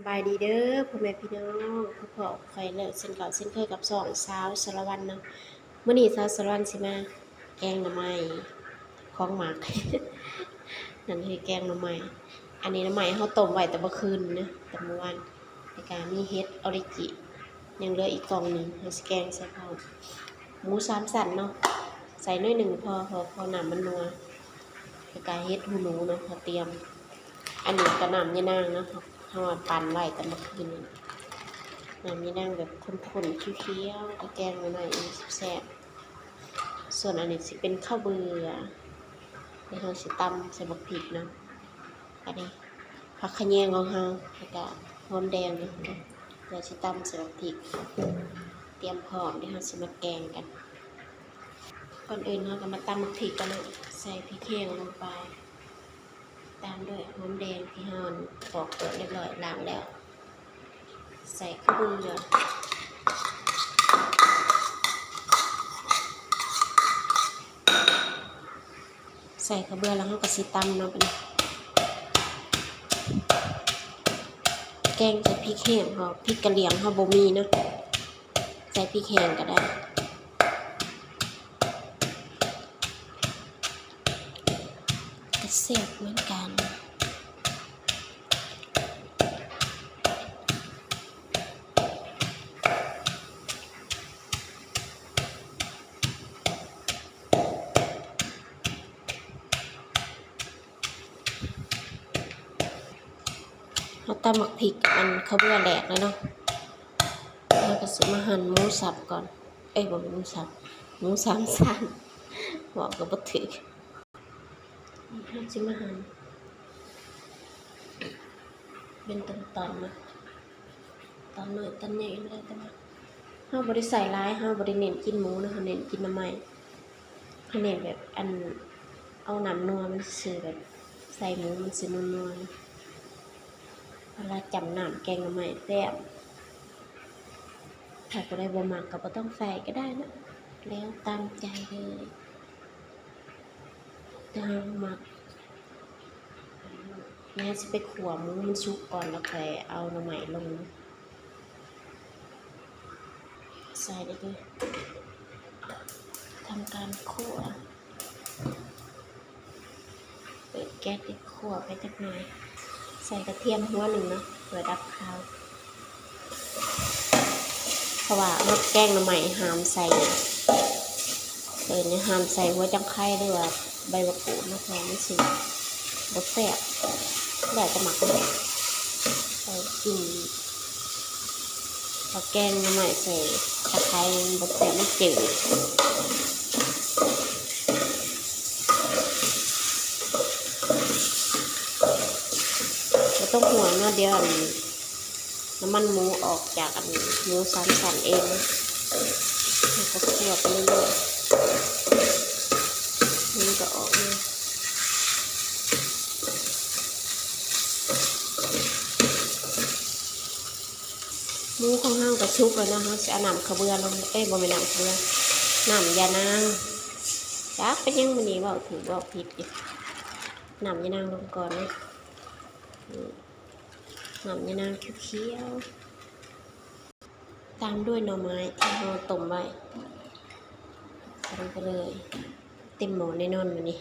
ສະບາຍດີເດີພໍ່ແມ່ພີ່ນ້ອງ ພົບພໍ້ຂ້ອຍແລ້ວເຊັ່ນເກົ່າເຊັ່ນເຄີຍກັບຊ່ອງສາວສາລະວັນເນາະ. ມື້ນີ້ສາວສາລະວັນຊິມາແກງໜໍ່ໄມ້ຂອງໝາກ ນັ້ນຄືແກງໜໍ່ໄມ້. ອັນນີ້ໜໍ່ໄມ້ເຮົາຕົ້ມໄວ້ແຕ່ເມື່ອຄືນນະ ແຕ່ເມື່ອວານ ແລ້ວກະມີເຫັດອໍຣິຈິ ຍັງເຫຼືອອີກກ່ອງໜຶ່ງ ເຮົາຊິແກງໃສ່ພ້ອມ ໝູສາມຊັ້ນເນາະ ໃສ່ໜ້ອຍໜຶ່ງພໍ ພໍ ພໍນ້ຳມັນນົວ ແລ້ວກະເຫັດຫູໜູເນາະ ເຮົາຕຽມ. ອັນນີ້ກະນ້ຳຍານາງເນາະ ເຮົາປັ່ນໄວ້ແຕ່ເມື່ອຄືນນີ້ ນ້ຳຍານາງແບບຂຸ້ນໆ ຂຽວໆ ກະແກງໜໍ່ໄມ້ແຊບໆ. ສ່ວນອັນນີ້ຊິເປັນເຂົ້າເບືອ ແລ້ວເຮົາຊິຕຳໃສ່ບັກພິກເນາະ. ອັນນີ້ຜັກຂະແຍງຂອງເຮົາ ແລ້ວກະຫອມແດງເນາະ ດຽວຊິຕຳໃສ່ບັກພິກ ຕຽມພ້ອມ ດຽວເຮົາຊິມາແກງກັນ. ກ່ອນອື່ນເຮົາກະມາຕຳບັກພິກກ່ອນເນາະ ໃສ່ພິກແຫ້ງລົງໄປ ຕາມດ້ວຍຫອມແດງທີ່ເຮົາອັ່ນ ປອກເປືອກຮຽບຮ້ອຍ ລ້າງແລ້ວ ໃສ່ເຂົ້າເບືອ ໃສ່ເຂົ້າເບືອແລ້ວເຮົາກະຊິຕຳເນາະ ບາດນີ້ ແກງໃສ່ພິກແຫ້ງເນາະ ພິກກະຫຼຽງເຮົາບໍ່ມີເນາະ ໃສ່ພິກແຫ້ງກະໄດ້ ກະແຊບເໝືອນກັນ. ເຮົາຕຳບັກພິກ ອັ່ນ ເຂົ້າເບືອແຫຼກແລ້ວເນາະ ເຮົາກະຊິມາຫັ່ນໝູສັບກ່ອນ ເອີຍ ບໍ່ແມ່ນໝູສັບ ໝູສາມຊັ້ນ ເວົ້າກະບໍ່ຖືກ. ເຮົາຊິມາຫັ່ນເປັນຕອນໆ ເນາະ ຕອນນ້ອຍຕອນໃຫຍ່ກະໄດ້ ແຕ່ວ່າເຮົາບໍ່ໄດ້ໃສ່ຫຼາຍ ເຮົາບໍ່ໄດ້ເນັ້ນກິນໝູເນາະ ເຮົາເນັ້ນກິນໜໍ່ໄມ້ ເຮົາເນັ້ນແບບ ອັ່ນ ເອົານ້ຳນົວມັນຊື່ໆ ແບບໃສ່ໝູມັນຊິນົວໆ ເນາະ ເວລາຈ້ຳນ້ຳແກງໜໍ່ໄມ້ແຊບ. ຖ້າຜູ້ໃດບໍ່ມັກກະບໍ່ຕ້ອງໃສ່ກະໄດ້ເນາະ ແລ້ວຕາມໃຈເລີຍ ແຕ່ເຮົາມັກ. ແມ່ຊິໄປຂົ້ວໝູມັນສຸກກ່ອນ ແລ້ວຄ່ອຍເອົາໜໍ່ໄມ້ລົງ ໃສ່ໄດ້ເລີຍ ທຳການຂົ້ວ ເປີດແກັສ ຂົ້ວໄປຈັກໜ້ອຍ ໃສ່ກະທຽມຫົວໜຶ່ງເນາະ ເພື່ອດັບຄາວ ເພາະວ່າເຮົາແກງໜໍ່ໄມ້ຫ້າມໃສ່ ເອີ້ນ ຫ້າມໃສ່ຫົວຈັງໄຄ ຫຼືວ່າໃບມະກູດເນາະ ເພາະວ່າມັນຊິບໍ່ແຊບ ແລ້ວແຕ່ມັກເນາະ ເອົາກິນ ເຮົາແກງໜໍ່ໄມ້ໃສ່ຕະໄຄ ມັນບໍ່ແຊບ ມັນຈືດ. ບໍ່ຕ້ອງຫ່ວງເນາະ ດຽວອັ່ນ ນ້ຳມັນໝູອອກຈາກອັ່ນ ໝູສາມຊັ້ນເອງ ເຮົາກະຂົ້ວໄປເລື້ອຍໆ ມັນກະອອກມາ. ໝູຂອງເຮົາກະສຸກແລ້ວເນາະ ເຮົາຊິເອົານ້ຳເຂົ້າເບືອລົງ ເອີຍ ບໍ່ແມ່ນນ້ຳເຂົ້າເບືອ ນ້ຳຍານາງ ຈັກເປັນຫຍັງມື້ນີ້ເວົ້າຖືກເວົ້າຜິດຢູ່ ນ້ຳຍານາງລົງກ່ອນເນາະ ນີ້ ນ້ຳຍານາງຂຽວໆ ຕາມດ້ວຍໜໍ່ໄມ້ທີ່ເຮົາຕົ້ມໄວ້ ໃສ່ລົງໄປເລີຍ ເຕັມໝໍ້ແນ່ນອນມື້ນີ້.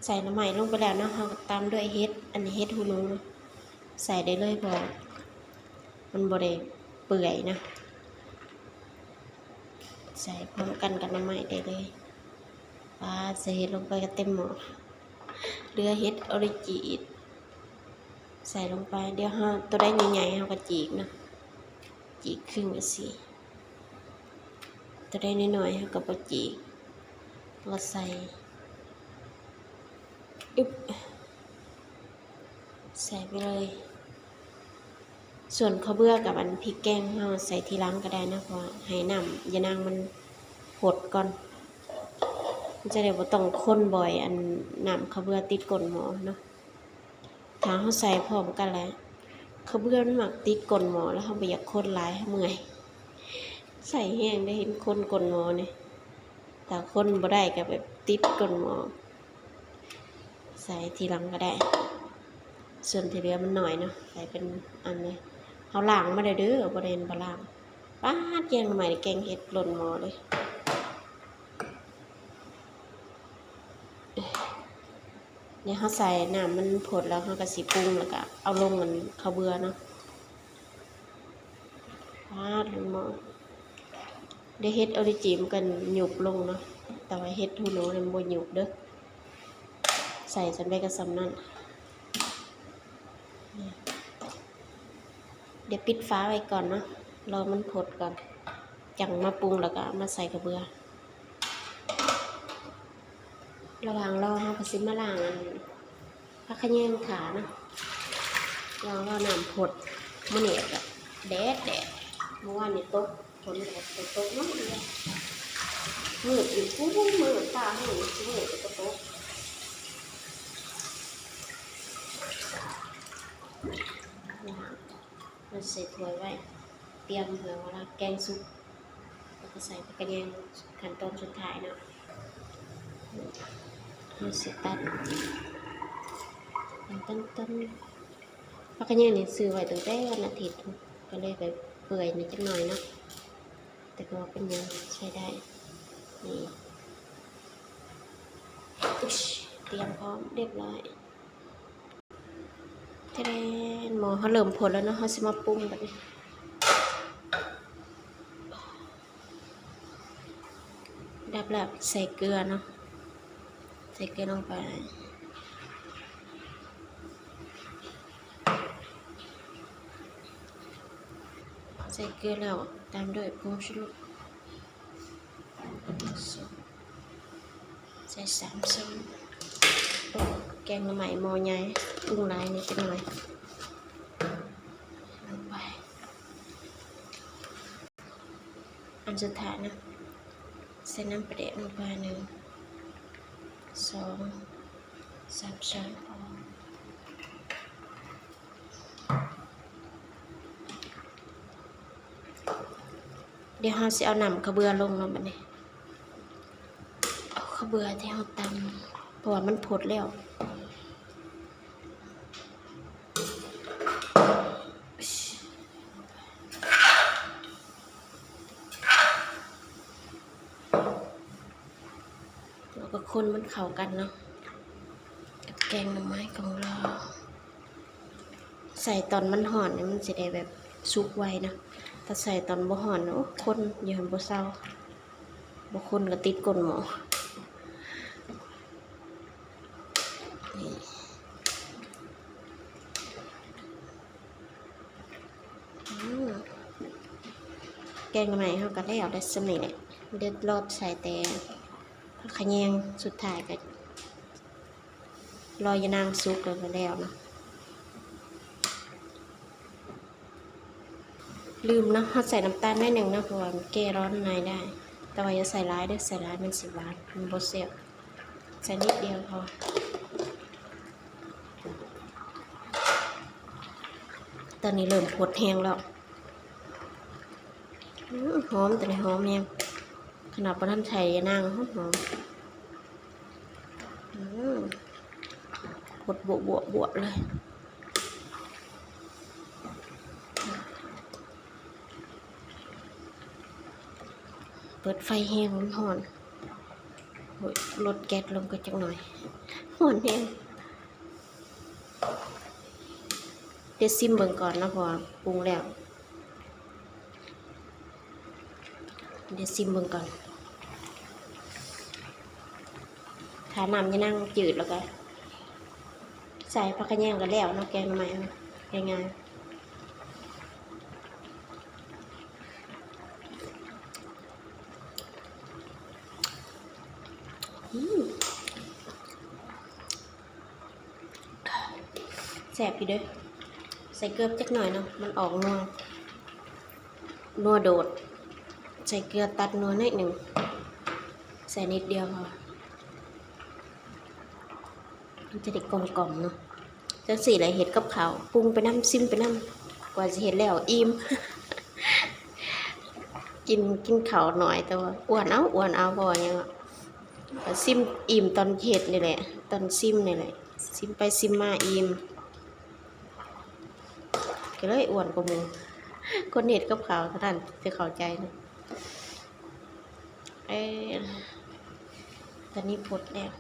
ໃສ່ໜໍ່ໄມ້ລົງໄປແລ້ວເນາະ ເຮົາກະຕາມດ້ວຍເຫັດ ອັນນີ້ເຫັດຫູໜູ ໃສ່ໄດ້ເລີຍ ເພາະວ່າມັນບໍ່ໄດ້ເປື່ອຍນະ ໃສ່ພ້ອມກັນກັບໜໍ່ໄມ້ໄດ້ເລີຍ. ປາດ ໃສ່ເຫັດລົງໄປກະເຕັມໝໍ້ ເຫຼືອເຫັດອໍຣິຈິອີກ ໃສ່ລົງໄປ ດຽວເຮົາ ໂຕໃດໃຫຍ່ໆ ເຮົາກະຈີກເນາະ ຈີກຄຶ່ງຈັ່ງຊີ້ ໂຕໃດນ້ອຍໆ ເຮົາກະບໍ່ຈີກ ລະໃສ່ ອຶບ ໃສ່ໄປເລີຍ. ສ່ວນເຂົ້າເບືອກັບອັນພິກແກງເຮົາໃສ່ທີຫຼັງກະໄດ້ເນາະ ເພາະວ່າໃຫ້ນ້ຳຢານາງມັນຫົດກ່ອນ ມັນຈະໄດ້ບໍ່ຕ້ອງຄົນບ່ອຍ ອັນນ້ຳເຂົ້າເບືອຕິດກົ້ນໝໍ້ເນາະ. ຖ້າເຮົາໃສ່ພ້ອມກັນແລ້ວ ເຂົ້າເບືອມັນມັກຕິດກົ້ນໝໍ້ ແລ້ວເຮົາບໍ່ຢາກຄົນຫຼາຍ ເຮົາເມື່ອຍ ໃສ່ແຮງໄດ້ ເຫັນຄົນກົ້ນໝໍ້ນີ້ ຖ້າຄົນບໍ່ໄດ້ກະແບບຕິດກົ້ນໝໍ້ ໃສ່ທີຫຼັງກະໄດ້. ສ່ວນທີ່ເຫຼືອມັນໜ້ອຍເນາະ ໃສ່ເປັນອັນນີ້. ເຮົາລ້າງມາແລ້ວເດີ ບໍ່ແມ່ນບໍ່ລ້າງ. ປາດ ແກງໜໍ່ໄມ້ແກງເຫັດລົ້ນໝໍ້ເລີຍ. ດຽວເຮົາໃສ່ນ້ຳມັນຟົດແລ້ວ ເຮົາກະຊິປຸງ ແລ້ວກະເອົາລົງອັນເຂົ້າເບືອເນາະ. ປາດ ລົງໝໍ້. ດຽວເຫັດອໍຣິຈິມັນກະຫຍຸບລົງເນາະ ແຕ່ວ່າເຫັດຫູໜູນີ້ມັນບໍ່ຫຍຸບເດີ ໃສ່ສ່ຳໃດກະສ່ຳນັ້ນ. ດຽວປິດຝາໄວ້ກ່ອນເນາະ ລໍມັນຟົດກ່ອນ ຈັ່ງມາປຸງ ແລ້ວກະເອົາມາໃສ່ເຂົ້າເບືອ. ລະຫວ່າງລໍ ເຮົາກະຊິມາລ້າງອັນ ຜັກຂະແຍງຖ້າເນາະ ລະຫວ່າງລໍນ້ຳຟົດ. ມື້ນີ້ກະແດດແດດ ມື້ວານນີ້ຕົກ ຝົນກະຕົກເນາະ ມືດຢູ່ພຸ້ນ ມືດ ຟ້າມືດ ມືດກະຕົກ. ມາໃສ່ຖ້ວຍໄວ້ ຕຽມເພື່ອເວລາແກງສຸກ ແລ້ວກະໃສ່ຜັກຂະແຍງຂັ້ນຕອນສຸດທ້າຍເນາະ. ເຮົາຊິຕັດເປັນຕົນໆ. ຜັກຂະແຍງນີ້ຊື້ໄວ້ຕັ້ງແຕ່ວັນອາທິດ ກະເລີຍແບບເປື່ອຍໜ້ອຍຈັກໜ້ອຍເນາະ ແຕ່ກະບໍ່ເປັນຫຍັງ ໃຊ້ໄດ້. ນີ້ ຕຽມພ້ອມຮຽບຮ້ອຍ. ແທນ ໝໍ້ເຮົາເລີ່ມຟົດແລ້ວເນາະ ເຮົາຊິມາປຸງບາດນີ້. ດັບແລ້ວ ໃສ່ເກືອເນາະ ໃສ່ເກືອລົງໄປ. ໃສ່ເກືອແລ້ວ ຕາມດ້ວຍຜົງຊູລົດ ໃສ່ສາມຊ້ອນ. ໂອ້ ແກງໜໍ່ໄມ້ໝໍ້ໃຫຍ່ ປຸງຫຼາຍແດ່ຈັກໜ້ອຍ ລົງໄປ. ອັນສຸດທ້າຍນະ ໃສ່ນ້ຳປາແດກລົງໄປ ໜຶ່ງ ສອງ ສາມຊ້ອນພໍ. ດຽວເຮົາຊິເອົານ້ຳເຂົ້າເບືອລົງເນາະ ບາດນີ້ ເອົາເຂົ້າເບືອທີ່ເຮົາຕຳ ເພາະວ່າມັນຟົດແລ້ວ. ແລ້ວກະຄົນມັນເຂົ້າກັນເນາະ ກັບແກງໜໍ່ໄມ້ຂອງເຮົາ. ໃສ່ຕອນມັນຮ້ອນນີ້ມັນຊິໄດ້ແບບສຸກໄວເນາະ ຖ້າໃສ່ຕອນບໍ່ຮ້ອນ ໂອ້ ຄົນຢູ່ຫັ້ນບໍ່ເຊົາ ບໍ່ຄົນກະຕິດກົ້ນໝໍ້. ນີ້ ອືມ ແກງໜໍ່ໄມ້ເຮົາກະແລ້ວແລ້ວ ສ່ຳນີ້ແຫຼະ ເດີ ລໍໃສ່ແຕ່ຜັກຂະແຍງ ສຸດທ້າຍກະລໍຢານາງສຸກແລ້ວກະແລ້ວເນາະ. ລືມເນາະ ເຮົາໃສ່ນ້ຳຕານໜ້ອຍໜຶ່ງເນາະ ເພາະວ່າມັນແກ້ຮ້ອນໃນໄດ້ ແຕ່ວ່າຢ່າໃສ່ຫຼາຍເດີ ໃສ່ຫຼາຍມັນຊິຫວານ ມັນບໍ່ແຊບ. ໃສ່ນິດດຽວພໍ. ຕອນນີ້ເລີ່ມຟົດແຮງແລ້ວ. ອືມ ຫອມ ຕອນນີ້ຫອມແຮງ ຂະໜາດບໍ່ທັນໃສ່ຢານາງຫອມໆ. ອືມ ຟົດບົວໆໆເລີຍ. ເປີດໄຟແຮງ ມັນຮ້ອນ. ໂອ້ຍ ລົດແກັສລົງກວ່າຈັກໜ້ອຍ ຮ້ອນແຮງ. ດຽວຊິມເບິ່ງກ່ອນເນາະ ເພາະວ່າປຸງແລ້ວ. ດຽວຊິມເບິ່ງກ່ອນ. ຖ້ານ້ຳຢານາງຈືດແລ້ວກະໃສ່ຜັກຂະແຍງກະແລ້ວເນາະ ແກງໜໍ່ໄມ້ເຮົາ ງ່າຍໆ. ອືມ ແຊບຢູ່ເດີ. ໃສ່ເກືອຈັກໜ້ອຍເນາະ ມັນອອກນົວ ນົວໂດດ. ໃສ່ເກືອຕັດນົວໜ້ອຍໜຶ່ງ ໃສ່ນິດດຽວພໍ ມັນຈະໄດ້ກົມກ່ອມເນາະ. ຈັ່ງຊີ້ແຫຼະ ເຮັດກັບເຂົ້າ ປຸງໄປນຳ ຊິມໄປນຳ ກວ່າຊິເຮັດແລ້ວອີ່ມ. ກິນ ກິນເຂົ້າໜ້ອຍ ແຕ່ວ່າອ້ວນເອົາ ອ້ວນເອົາ ເພາະວ່າຫຍັງ ກະຊິມອີ່ມຕອນເຮັດນີ້ແຫຼະ ຕອນຊິມນີ້ແຫຼະ ຊິມໄປຊິມມາອີ່ມ. ກໍເລີຍອ້ວນກວ່າໝູ່. ຄົນເຮັດກັບເຂົ້າເທົ່ານັ້ນຈະເຂົ້າໃຈນະ. ເອີ ຕອນນີ້ຟົດແລ້ວ.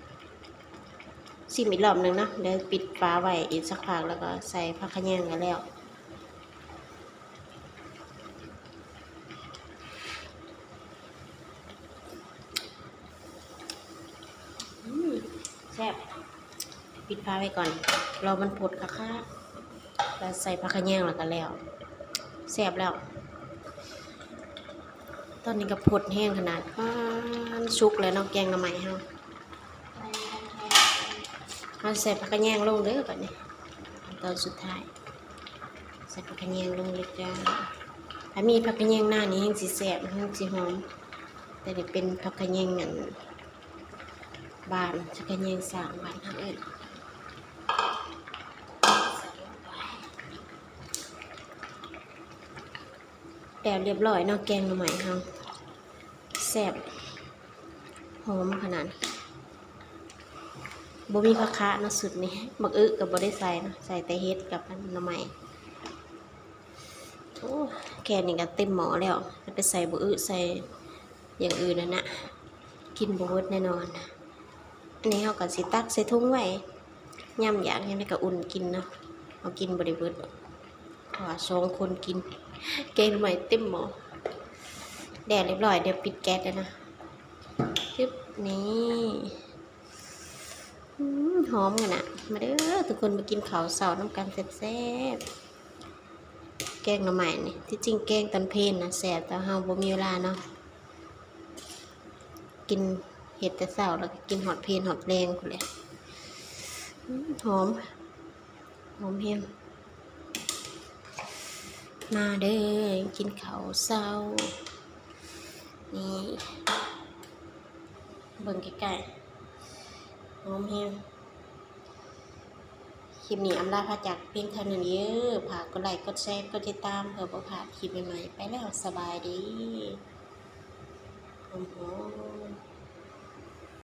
ຊີມອີກລອບໜຶ່ງເນາະ, ດຽວປິດຝາໄວ້ອີກສັກພັກ ແລ້ວກໍໃສ່ຜັກຂະແຍງກໍແລ້ວ. ອືມ ແຊບ. ປິດຝາໄວ້ກ່ອນ ລໍມັນຟົດຄັກໆ ແລ້ວໃສ່ຜັກຂະແຍງ ແລ້ວກໍແລ້ວ. ແຊບແລ້ວ. ຕອນນີ້ກໍຟົດແຮງຂະໜາດ. ປາດ ສຸກແລ້ວເນາະ ແກງໜໍ່ໄມ້ເຮົາ. ເຮົາໃສ່ຜັກຂະແຍງລົງເດີບັດນີ້ ຕອນສຸດທ້າຍ. ໃສ່ຜັກຂະແຍງລົງເລີຍຈ້າ. ຖ້າມີຜັກຂະແຍງນານີ້ແຮງຊິແຊບ ແຮງຊິຫອມ. ແຕ່ນີ້ເປັນຜັກຂະແຍງອັນ ບານ ຜັກຂະແຍງສ້າງ ບ້ານເຮົາເອີ້ນ. ແລ້ວລຽບລ້ອຍເນາະ ແກງໜໍ່ໄມ້ເຮົາ. ແຊບ ຫອມຂະໜາດ. ບໍ່ມີຜັກຄະເນາະຊຸດນີ້. ບັກອຶກໍບໍ່ໄດ້ໃສ່ເນາະ, ໃສ່ແຕ່ເຫັດກັບອັນໜໍ່ໄມ້. ໂອ້ ແຄ່ນີ້ກໍເຕັມໝໍ້ແລ້ວ. ຈະໄປໃສ່ບັກອຶ ໃສ່ຢ່າງອື່ນຫັ້ນນະ ກິນບໍ່ເບິດແນ່ນອນ. ອັນນີ້ເຮົາກໍຊິຕັກໃສ່ຖົງໄວ້ ຍາມຢາກຍາມໃດກໍອຸ່ນກິນເນາະ. ເຮົາກິນບໍ່ໄດ້ເບິດ ເພາະວ່າສອງຄົນກິນ. ແກງໜໍ່ໄມ້ເຕັມໝໍ້. ແລ້ວລຽບລ້ອຍ ດຽວປິດແກັສແລ້ວນະ. ຊຶບ ນີ້ ອືມ ຫອມຂະໜາດ. ມາເດີທຸກຄົນ ມາກິນເຂົ້າເຊົ້ານຳກັນແຊບໆ. ແກງໜໍ່ໄມ້ນີ້ ທີ່ຈິງແກງຕອນເພນນະແຊບ ແຕ່ເຮົາບໍ່ມີເວລາເນາະ. ກິນ ເຮັດແຕ່ເຊົ້າ ແລ້ວກໍກິນຮອດເພນຮອດແລງພຸ້ນແຫຼະ. ອືມ ຫອມ ຫອມແຮງ. ມາເດີ ກິນເຂົ້າເຊົ້າ. ນີ້ ເບິ່ງໃກ້ໆ ຫອມແຮງ. ຄລິບນີ້ອຳລາພາຈາກພຽງເທົ່ານີ້ເດີ. ຝາກກົດໄລ ກົດແຊ ກົດຕິດຕາມ ເພື່ອບໍ່ພາດຄລິບໃໝ່ໆ. ໄປແລ້ວ ສະບາຍດີ. ຫອມໆ.